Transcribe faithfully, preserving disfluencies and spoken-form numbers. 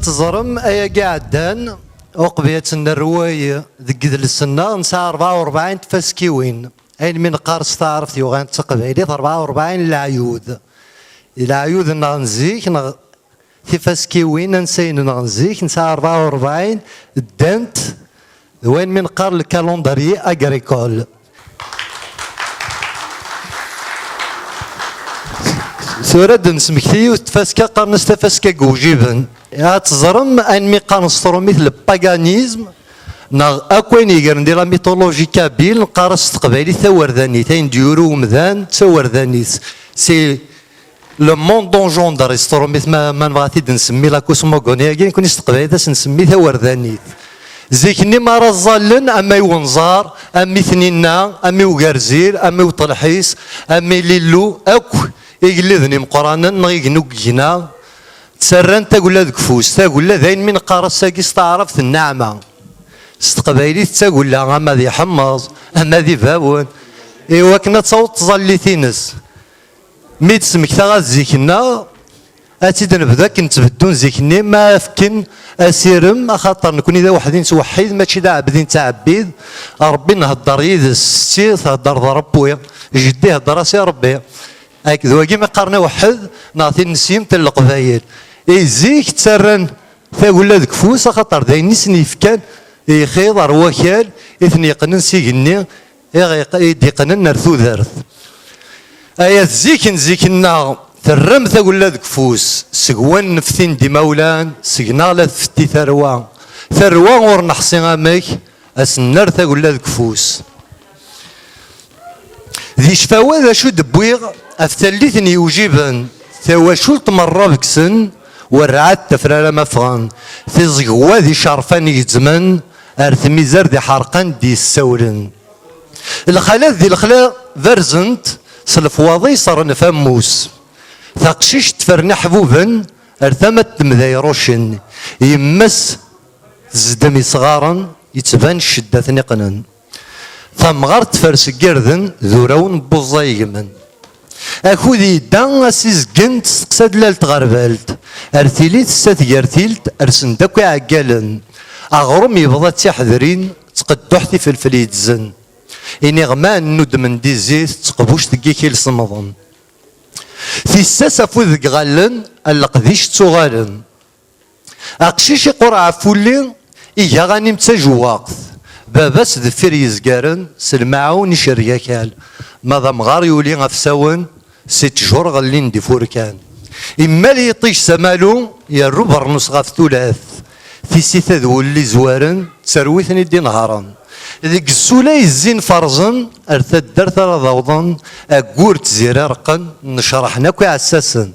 Teẓrem ayagi iɛeddan, uqbel ad tt-nerwel deg yidles-nneɣ, nesɛa rebɛa u rebɛin tfaskiwin. Ayen mi neqqar s taɛrabt yuɣal d taqbaylit, rebɛa u rebɛin n leɛyud. Leɛyud-nneɣ n zik, neɣ tifaskiwin, ansayen-nneɣ n zik, nesɛa rebɛa u rebɛin ddant d wayen mi neqqar le calendrier agricole. Tura ad d-nesmekti yiwet n tfaska, qqaren-as tafaska n yewjiben. Ad teẓrem ayen mi qqaren s trumit le paganisme, neɣ akk ayen yegren di la mythologie kabyle, neqqar-as s teqbaylit tawerdanit, ayen d-yuru umdan d tawerdanit. C'est le monde engendre s trumit, ma, ma nebɣa ad t-id-nsemmi la cosmogonie-agi, nekni s teqbaylit ad s-nsemmi tawerdanit. Zik-nni mi ara ẓẓallen, ama i wenẓar, ama i tninna, ama i ugerzir, ama i uṭelḥis, ama i lillu, akk igelliden imeqqranen neɣ igenni n yigna, ttarran tagella deg ufus. Tagella d ayen mi neqqar ass-agi s taɛrabt nneɛma. S teqbaylit d tagella, ama d iḥemmeẓ, ama d ibawen, i wakken ad taweḍ tẓallit-ines. Mi d-smektaɣ at zik-nneɣ, ad tt-id-nebdu akken ttbeddun zik-nni, ma fken asirem, axaṭer nekni d aweḥdi nettweḥḥid, mačči d aɛebdi nettɛebbid. Ṛebbi nhedder yid-s, setti thedder d Ṛebbi, jeddi ihedder-as i Ṛebbi. Ak-, d wagi mi qqaren aweḥḥed, neɣ tineslemt n Leqbayel. I zik ttarran tagella deg ufus, axaṭer d ayen i sen-yefkan ixiḍ ar wakal i ten-yeqqnen s igenni, i ɣ-, i d-yeqqnen ar tudert. Aya d zik n zik-nneɣ, terram tagella deg ufus, seg wanneftin d imawlan, seg-neɣ la tfetti tarwa. Tarwa ur neḥṣi amek, ad s-nerr tagella deg ufus. Di ccfawa d acu d-wwiɣ ɣef tallit n yewjiben, tawacult merra begsen, werɛad tafrara ma ffɣen, tiẓegwa d icerfan gezzmen, ar tmizar d iḥerqan d-yessawlen. Lxalat di lexla berzent, s lefwaḍi ṣerrnef ammus. Taqcict tefren iḥbuben, ar tama n temda irucen. Yemma-s tezdem isɣaren, yettban ccedda ten-iqqnen. Tamɣart tefres deg irden, d urawen n wuẓay gmen. Akud yedda, ass izeggen testeqsa-d lalt ɣer balt. Ar tili tessa tgertilt, rsen-d akk iɛeggalen. Aɣrum yebḍa d tiḥedrin, d tqedduḥt ifelfel yeddzen. Iniɣman nnuddmen di zzit, d teqbuct deg ikil semmḍen. Tissas afud deg iɣallen, a leqdic ttuɣalen. Aqcic iqqur ɣef wulli, iga aɣanim d tajewwaqt. Baba-s deffir yezgaren, s lmaɛun icerreg akal. Ma d amɣar yuli ɣef sawen, si ttjur ɣellin-d ifurkan. Immal yiṭij s amalu, yerru bernus ɣef tulat. Tisita d wulli zwaren, tterwiten-id inehren. Deg ssula yezzin ferẓen, ar taddart ara d-awḍen, aggur d tzira reqqen, necraḥen akk iɛessasen.